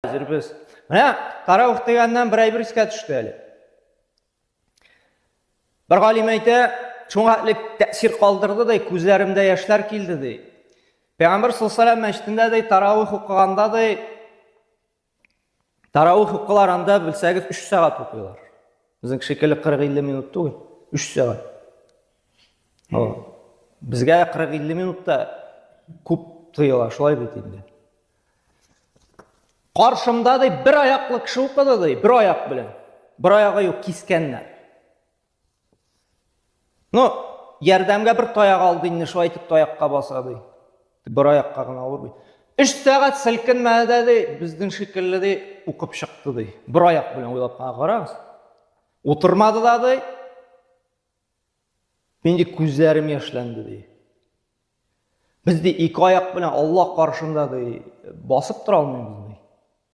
Хәзер без менә таравих дигәннән бер әйбер искә төште әле. Бер галим әйтә, шуңа элек тәэсир калдырды ди, күзләремдә яшьләр килде ди. Пәйгамбер саллаллаху алейһи мәчетендә ди таравих укыганда ди, таравих укылар анда белсәгез 3 сәгать укыйлар. Безнең шикелле 40-50 минут түгел, 3 сәгать. Безгә 40-50 минутта күп тоела, шулай бит инде. Каршымда ди бер аяклы кеше укыды ди, бер аяк белән. Бер аягы юк, кискәннәр. Ну, ярдәмгә бер таяк алды инде, шулай итеп таякка баса ди. Бер аякка гына авыр бит. Өч сәгать селкенмәде дә ди, безнең шикелле ди, укып чыкты ди. Бер аяк белән уйлап кына карагыз. Утырмады да ди. Мин ди күзләрем яшьләнде ди. Без ди ике аяк белән Аллаһ каршында ди басып тора алмыйбыз.